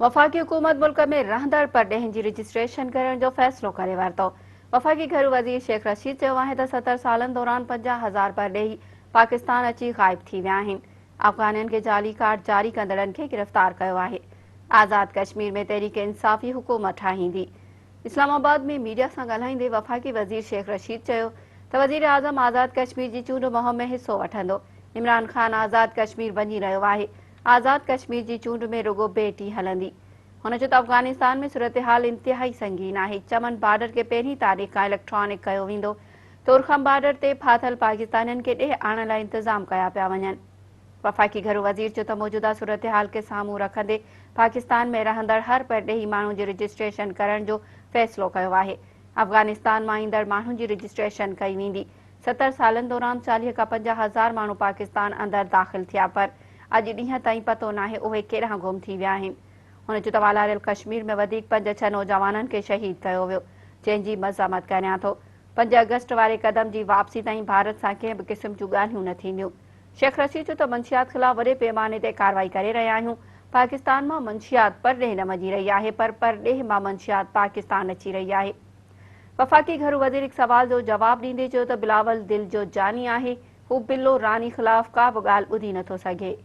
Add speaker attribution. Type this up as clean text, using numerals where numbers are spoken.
Speaker 1: وفاقي حڪومت ملڪ ۾ رهندڙ پرڏيهين جي رجسٽريشن ڪرڻ جو فيصلو ڪري ورتو. وفاقي گهرو وزير شيخ رشيد چيو آهي ته 70 سالن دوران 50 هزار پرڏيهي پاڪستان اچي غائب ٿي ويا آهن، افغانين کي جعلي ڪارڊ جاري ڪندڙن کي گرفتار ڪيو آهي، آزاد ڪشمير ۾ تحريڪ انصاف ئي حڪومت ٺاهيندي. اسلام آباد ۾ ميڊيا سان ڳالهائيندي وفاقي وزير شيخ رشيد چيو ته وزيراعظم آزاد ڪشمير جي چونڊ مهم ۾ حصو وٺندو، عمران خان آزاد ڪشمير وڃي رهيو آهي، آزاد ڪشمير جي چونڊ ۾ رڳو بي ٽي هلندي. هن چيو ته افغانستان ۾ صورتحال انتهائي سنگين آهي، چمن بارڊر کي پهرين تاريخ کان اليڪٽرانڪ ڪيو ويندو، تورخم بارڊر تي ڦاٿل پاڪستانين کي ڏيهه آڻڻ لاء انتظام ڪيا پيا وڃن. وفاقي گهرو وزير چيو ته موجوده صورتحال کي سامهون رکندي پاڪستان ۾ رهندڙ هر پرڏيهي ماڻهو جي رجسٽريشن ڪرڻ جو فيصلو ڪيو آهي، افغانستان مان ايندڙ ماڻهن جي رجسٽريشن ڪئي ويندي، 70 سالن دوران 40 کان 50 هزار ماڻهو پاڪستان اندر داخل ٿيا پر اڄ ڏينهن تائين پتو ناهي اهي ڪيڏانهن گم ٿي ويا آهن. هن چيو ته والاريل ڪشمير ۾ وڌيڪ پنج ڇهه نوجوانن کي شهيد ڪيو ويو جنهن جي مذمت ڪريان ٿو. پنج آگسٽ واري قدم جي واپسي تائين ڀارت سان ڪنهن به قسم جون ڳالهيون نه ٿينديون. شيخ رشيد چيو ته منشيات خلاف وڏي پيماني تي ڪارروائي ڪري رهيا آهيون، پاڪستان مان منشيات پرڏيهه نه وڃي رهي آهي پر پرڏيهه مان منشيات پاڪستان اچي رهي آهي. وفاقي گهرو وزير هڪ سوال جو جواب ڏيندي چيو ته بلاول دل جو جاني آهي، هو بلو راني خلاف ڪا به ڳالهه ٻڌي نٿو سگهي.